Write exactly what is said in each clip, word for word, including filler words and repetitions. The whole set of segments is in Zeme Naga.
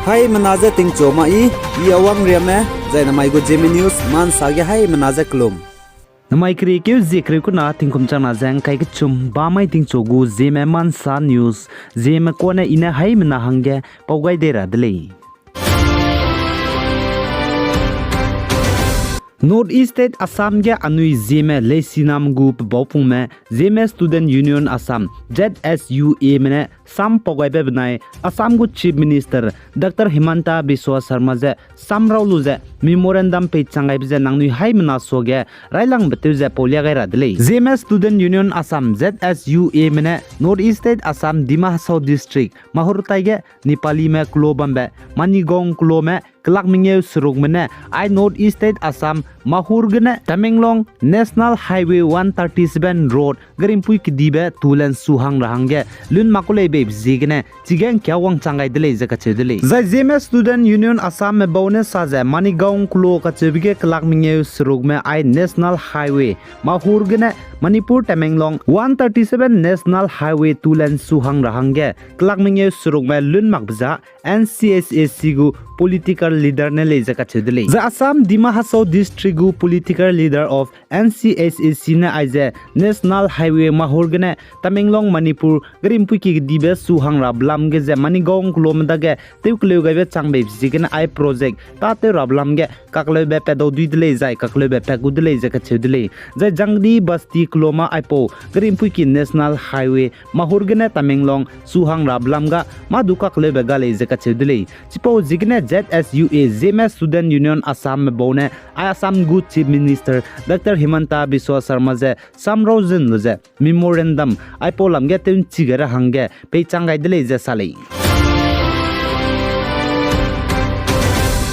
Haimena je tingchu ma i, i Awang Riame, zai namai gu Zeme News ma nsa ge haimena je kelum. Namai keriekeu zie kereu kena tingkum changna ze ngkai kechum bamai tingchu gu Zeme ma nsa news, Zeme kane i ne haimena hangge pau gai dei ra de lei. North East State Assam ge anui Zeme leisinam gu pebaupungme Zeme Student Union Assam, Z S U A me ne sam pau gaibe benai Assam gu Chief Minister Doctor Himanta Biswa Sarma je samrau lu ze memorandum peichang gaibe ze nangnui haimena suage railangbe tew ze paulia gai ra de lei. Zeme Student Union Assam, Z S U A me ne North East State Assam, Dima Hasao District, Mahur tai ge Nepalime kelo bambe Manigaon kelome kelak mengeu serukme ne ai North East State Assam Mahur gene Tamenglong National Highway one thirty-seven Road gerimpui kedibe tu len su hang ra hangge lun mak ku lei beibe ziegene chige ngkia wangchang gai de lei ze kacheu de lei. Zai Zeme Student Union Assamme bau ne sa ze Manigaon kelo kacheube ge kelak mengeu serukme ai National Highway Mahur gene Manipur Tamenglong one thirty-seven National Highway tu len su hang ra hangge kelak mengeu serukme lun makbe za N C S A C gu political leader ne lei ze kacheu de lei. Zai Assam Dima Hasao District gu political leader of N C S A C ne aize National Highway Mahur gene Tamenglong Manipur gerimpui ki kedibe su hang ra belam ge ze Manigaon kelome dage tew keleu gaibe chang beibe ziegene ai project tâtew ra belam ge kakleube pat dau dui de lei zai kakleube pat gu de lei ze kacheu de lei. Zai Jangdi Basti kelome aipau gerimpui ki National Highway Mahur gene Tamenglong su hang ra belam ga mâ du kakleube ga lei ze kacheu de lei. Chipau ziegene Z S U A, Zeme Student Union Assamme bau ne ai Assam gu Chief Minister Doctor Himanta Biswa Sarma ze samrau zun lu ze memorandum aipau lam ge tew nchi gai ra hangge peichang gai de lei ze sa lei.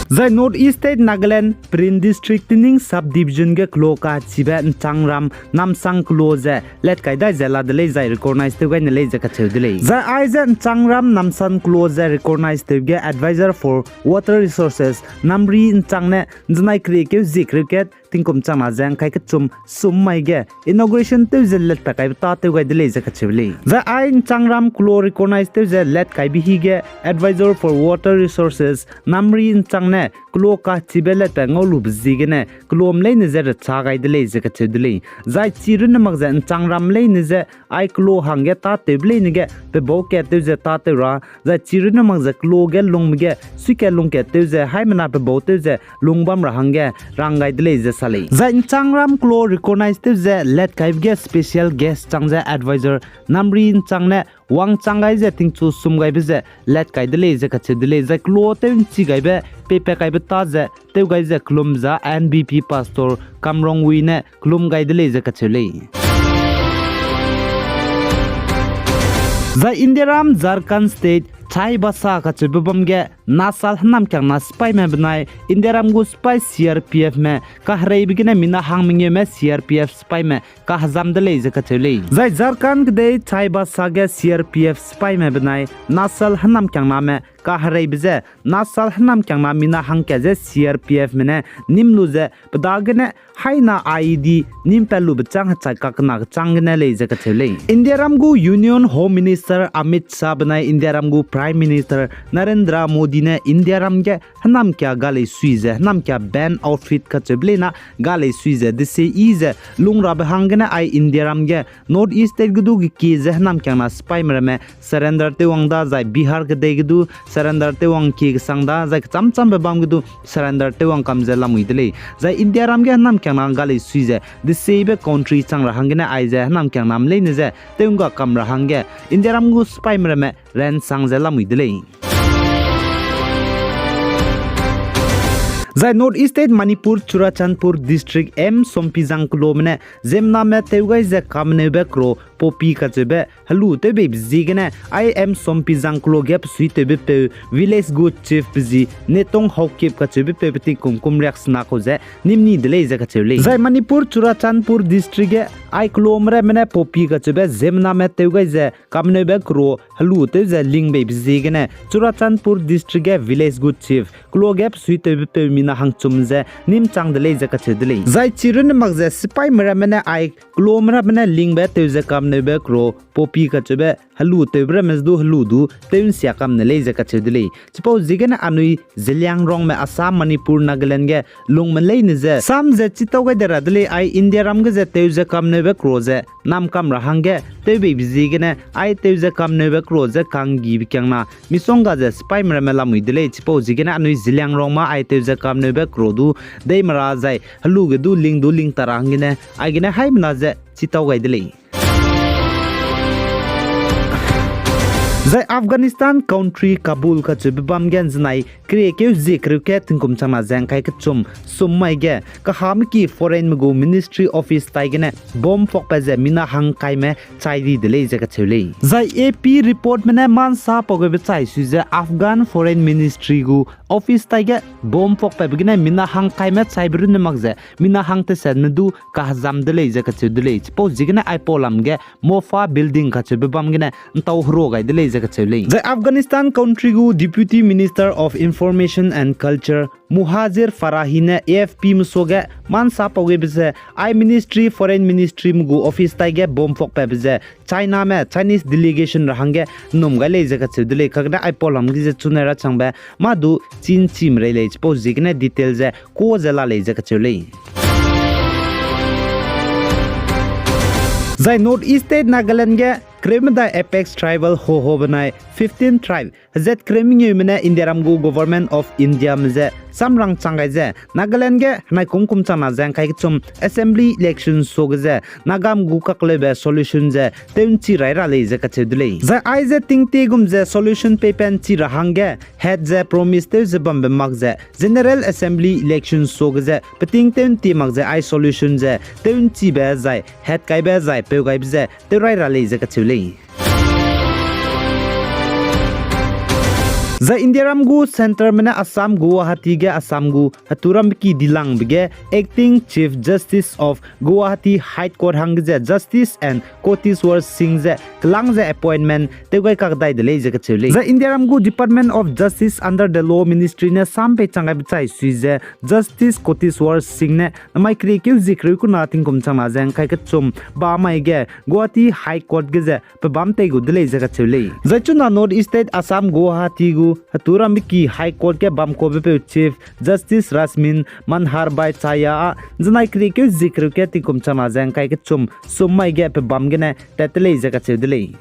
Zai North East State Nagaland, Peren District, Tening Subdivision ge kelo kachibe Nchangram Namsang kelo ze let kai dai ze la de lei zai recognize tew gai ne lei ze kacheu de lei. Zai aize Nchangram Namsang kelo ze recognize tew ge Advisor for Water Resources, Namri Nchang ne nzenai keriekeu zie kereu kat tingkum changna ze ngkai kechum sum mai ge inauguration tew ze let pat kaibe tâtew gai de lei ze kacheu lei. Zai ai Nchangram kelo recognize tew ze let kaibe hige Advisor for Water Resources, Namri Nchang ne kelo kachibe let pat ngau lube ziegene kelome leine je recha gai de lei ze kacheu de lei. Zai chi runne mak ze Nchangram leine je ai kelo hangge tâtewbe leine ge pebau kat tew ze tâtew ra, zai chi runne mak ze kelo ge lungme ge suikat lungkat tew ze haimena pebau tew ze lung bam ra hangge rang gai de lei ze sa lei. Zai Nchangram kelo recognize tew ze let kaibe ge special guest chang ze Advisor Namri Nchang ne wangchang gai ze tingchu sum gaibe ze let kai de lei ze kacheu de lei. Zai kelo tew nchi gaibe peipat kaibe tâ ze tew gai ze kelum za N B P Pastor Kamrongwi ne kelum gai de lei ze kacheu lei. Zai Indiaram Jharkhand State Chaibasa kacheube bam ge Naxal hênamkiangna sipaime benai Indiaram gu sipai C R P Fme kahereibe gene mina hang mengeume C R P F sipaime kahezam de lei ze kacheu lei. Zai Jharkhand kedei Chaibasa ge C R P F sipaime benai Naxal hênamkiangname kahereibe ze Naxal hênamkiangna mina hangkat ze C R P Fme ne nîm lu ze pe dagene haina I E D nîm pat lube châng hechai kakena kechâng gene lei ze kacheu lei. Indiaram gu Union Home Minister Amit Shah benai Indiaram gu Prime Minister Narendra Modi ne Indiaram ge hênamkia ga lei sui ze hênamkia ban outfit kacheube leina ga lei sui ze desei yi ze lung rabe hanggene ai Indiaram ge North East State ge du gekie ze hênamkiangna sipaime ramme surrender tewwang da zai Bihar kedei ge du surrender tewwang kie kesang da zai kechâm châmbe bam ge du surrender tewwang kam ze lamui de lei. Zai Indiaram ge hênamkiangna ga lei sui ze deseibe country chang ra hanggene aize hênamkiangname leine je tewngga kam ra hangge Indiaram gu sipaime ramme ransang ze lamui de lei. Zai North East State Manipur Churachandpur District M Sompizang kelome ne ziemmename tew gai ze kameneube kero poppy kacheube helu tewbeibe ziegene ai M Sompizang kelo ge pesuitewbepeu village gu chief pe zi Netong Haokip kacheubepeu pe tingkum kum riaksena kau ze nîm ni de lei ze kacheu lei. Zai Manipur Churachandpur District ge ai kelome ramme ne poppy kacheube ziemmename tew gai ze kameneube kero helu tew ze ling beibe ziegene Churachandpur District ge village gu chief, keloa ge besuitewbepeu mina hangchum ze nîmchang de lei ze kacheu de lei. Zai chi runne mak ze sipaime ramme ne ai keloame ramme ne lingbe tew ze kamneube kero poppy kacheube helu tewbe ramme du helu du tew nsia kamne lei ze kacheu de lei. Chipau ziegene anui Zeliangrongme Assam, Manipur, Nagaland ge lungme leine ze sam ze chitau gai de ra de lei, ai Indiaram ge ze tew ze kamneube kero ze namkam ra hangge tewbeibe ziegene ai tew ze kamneube kero ze kanggibe kiangna misongga ze sipaime ramme lamui de lei. Chipau ziegene anui Zeliangrongme ai tew ze kamneube kero du deime ra zai helu ge du ling du ling ta ra hanggene aigene haimena ze chitau gai de lei. Zai Afghanistan country Kabul kacheube bam ge nzenai keriekeu zie kereu ke tingkum changna ze ngkai kechum sum mai ge kahameki foreignme gu ministry office taigene bomb pakpat ze mina hangkaime chai di de lei ze kacheu lei. Zai A P reportme ne mansa pau gaibe chai sui ze Afghan foreign ministry gu office taige bomb pakpatbe gene mina hangkaime chaibe runne mak ze mina hangtesetme du kahezam de lei ze kacheu de lei. Chipau ziegene aipau lam ge Mofa building kacheube bam gene ntau herua gai de lei ze kacheu lei. Zai Afghanistan country gu Deputy Minister of Information and Culture Muhajir Farahi ne A F P mesuage mansa pau gaibe ze ai ministry, foreign ministryme gu office taige bomb pakpatbe ze Chiname Chinese delegation ra hangge nnum gai lei ze kacheu de lei. Kagene aipau lam ge ze chunai ra changbe mâ du chin chime rei lei. Chipau ziegene detail ze ka ze la lei ze kacheu lei. Zai North East State Nagaland ge kereu medai apex tribal Hoho benai fifteen tribe hezat kereu mengeume ne Indiaram gu Government of Indiame ze samrang chang gai ze Nagaland ge henai kum kum changna ze ngkai kechum assembly election suage ze Nagame gu kakleube solution ze tew nchi rai ra lei ze kacheu de lei. Zai aize tingtie gum ze solution peipat nchi ra hangge hat ze promise tew ze bambe mak ze General Assembly election suage ze peting tew ntie mak ze ai solution ze tew nchibe zai hat kaibe zai peu gaibe ze tew rai ra lei ze kacheu lei. Zai Indiaram gu centreme ne Assam Guwahati ge Assam gu heturambe ki dilangbe ge Acting Chief Justice of Guwahati High Court hangge ze Justice N Koteswar Singh ze kelang ze appointment tew gai kakdai de lei ze kacheu lei. Zai Indiaram gu Department of Justice under the Law Ministry ne sam pei chang gaibe chai sui ze Justice Koteswar Singh ne namai keriekeu zie kereu kuna tingkum changna ze ngkai kechum ba mai ge Guwahati High Court ge ze pebâm tei gu de lei ze kacheu lei. Zai chuna North East State Assam Guwahati gu heturambe ki High Court ge bamkuabepeu Chief Justice Rashmi Manhar Bhattacharya â nzenai keriekeu zie kereu ke tingkum changna ze ngkai kechum sum mai ge pebâm gene tat te lei ze kacheu de lei.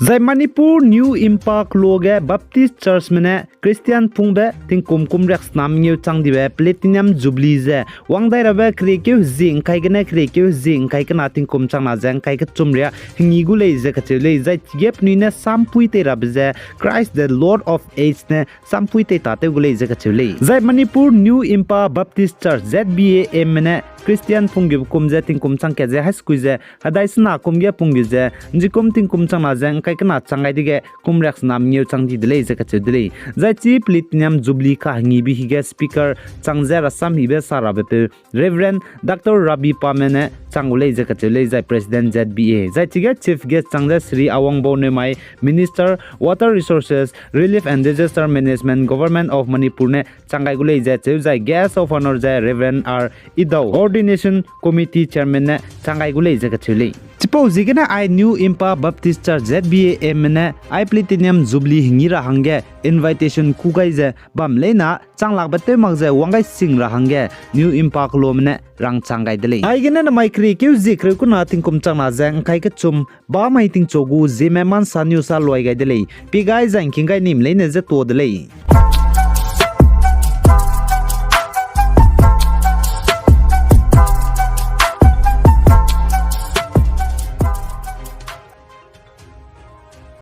Zai Manipur New Imphal keloa ge Baptist Churchme ne Christian pungbe tingkum kum riaksena mengeu chang dibe Platinum Jubilee ze wang dai rabe keriekeu hezie ngkai gene keriekeu hezie ngkai kena tingkum changna ze ngkai kechum ria hengi gu lei ze kacheu lei. Zai chige penui ne sampui tei rabe ze Christ the Lord of Ages ne sampui tei tatew gu lei ze kacheu lei. Zai Manipur New Imphal Baptist Church, Z B A M me ne Christian punggibe kum ze tingkum chang kat ze hai sekui ze hedai sena kum ge punggibe ze nzikum tingkum changna ze ngkai kena chang gai dege kum riaksena mengeu chang di de lei ze kacheu de lei. Zai chi Platinum Jubilee kahengibe hige speaker chang ze rasam hibe sa rabepeu Reverend Doctor Ravi Pame ne chang gu lei ze kacheu lei, zai President Z B A. Zai chige Chief Guest chang ze Shri Awangbou Newmai, Minister, Water Resources, Relief and Disaster Management, Government of Manipur ne chang gai gu lei ze cheu, zai Guest of Honour ze Reverend R Idao, Ordination Committee Chairman ne chang gai gu lei ze kacheu lei. Chipau ziegene ai New Imphal Baptist Church, Z B A M me ne ai Platinum Jubilee hengi ra hangge invitation ku gai ze bam leina changlakbe tew mak ze wang gai sing ra hangge New Imphal keloame ne rangchang gai de lei. Aigene namai keriekeu zie kereu kena tingkum changna ze ngkai kechum ba mai tingchu gu Zeme Mansa News a luai gai de lei. Pie gai zai ngking gai nim leine ze tuâ de lei.